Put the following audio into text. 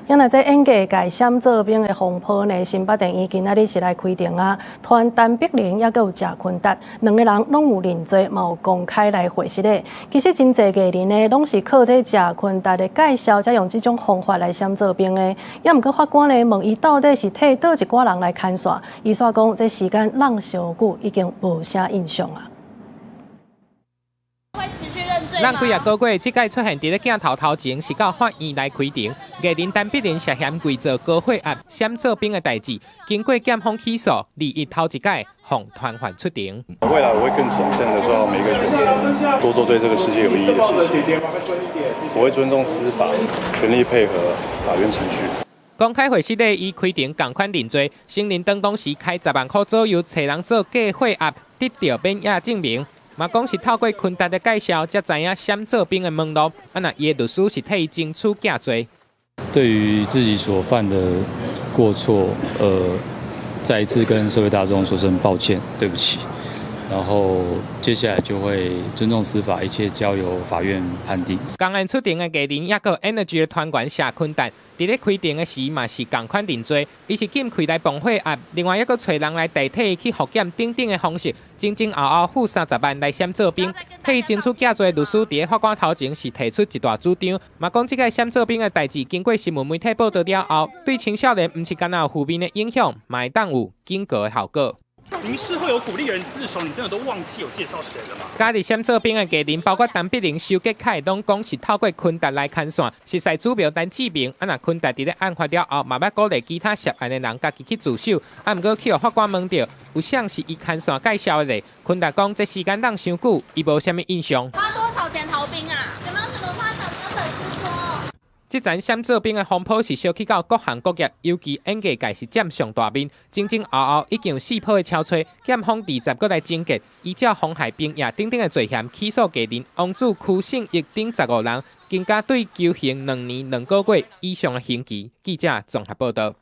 因為這演藝界閃做兵的風波呢，新北地院今仔日是來開庭啊，傳陳碧玲抑閣有謝坤達兩个人攏有認罪，嘛有公開來回釋的。其實真濟藝人呢，攏是靠這謝坤達的介紹，才用這種方法來閃做兵的。抑毋過法官呢問伊到底是替佗一寡人來牽線，伊煞講這時間挵傷久，已經無啥印象啊。咱幾仔個月，這擺出現佇咧鏡頭頭前，是到法院來開庭。藝人陳碧玲涉嫌偽造高血壓、閃做兵的代誌，經過檢方起訴，21頭一擺予傳喚出庭。未來我會更謹慎的做好每一個選擇，多做對這個世界有意義的事情。我會尊重司法，全力配合法院程序。公開會室內，伊開庭仝款認罪，承認當時開10萬箍左右，揣人做假血壓，得著免疫證明。嘛講是透過坤達的介紹，才知影閃做兵的門路。啊，若伊的律師是替伊爭取減罪。對於自己所犯的過錯，再一次跟社會大眾說聲抱歉，對不起。然後接下來就會尊重司法，一切交由法院判定。仝款出庭的藝人，抑閣 Energy 的團員謝坤達，佇咧開庭的時嘛是仝款認罪，伊是禁開來磅血壓，另外抑閣揣人來代替伊去複檢等等的方式，前前後後付30萬來閃做兵。替伊爭取減罪的律師佇咧法官頭前是提出一大主張，嘛講這个閃做兵的代誌經過新聞媒體報道了後，對青少年毋是干焦有負面的影響，嘛會當有警告的效果。您事後有鼓勵人自首，你真的都忘記有介紹誰了嗎？加入閃做兵的藝人，包括陳碧玲、修杰楷，攏講是透過坤達來牽線，實在主謀陳志明。啊，若坤達佇咧案發了後，嘛捌鼓勵其他涉案的人家己去自首。啊，毋過去予法官問著，有啥是伊牽線介紹的咧？坤達講這時間挵傷久，伊無啥物印象。花多少錢逃兵啊？有沒有什麼話想跟粉絲說？這陣閃做兵的風波是燒起到各行各業，尤其演藝界是佔上大面。前前後後已經有四波的超催，檢方20閣來偵結，依照妨害兵役等等的罪嫌起訴藝人王子、柯勝益等15人，增加對求刑2年2個月以上的刑期。記者綜合報道。